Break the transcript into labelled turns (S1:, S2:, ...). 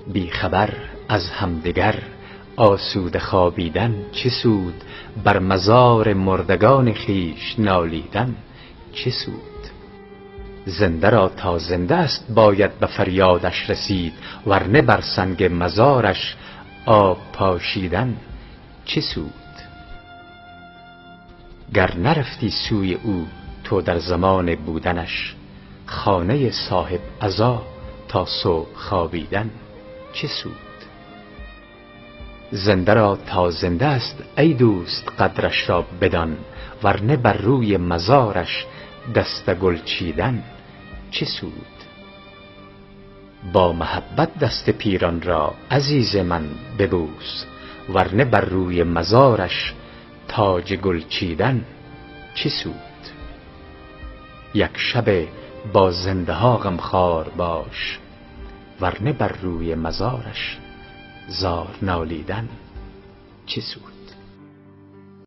S1: بی خبر از همدگر آسوده خوابیدن چه سود؟ بر مزار مردگان خویش نالیدن چه سود؟ زنده را تا زنده است باید به فریادش رسید، ور نه بر سنگ مزارش آب پاشیدن چه سود؟ گر نرفتی سوی او تو در زمان بودنش، خانه صاحب عزا تا صبح خوابیدن چه سود؟ زنده را تا زنده است ای دوست قدرش را بدان، ور نه بر روی مزارش دسته گل چیدن چه سود؟ با محبت دست پیران را عزیز من ببوس، ور نه بر روی مزارش تاج گل چیدن چه سود؟ یک شب با زنده ها غمخوار باش، ور نه بر روی مزارش زار نالیدن چه سود؟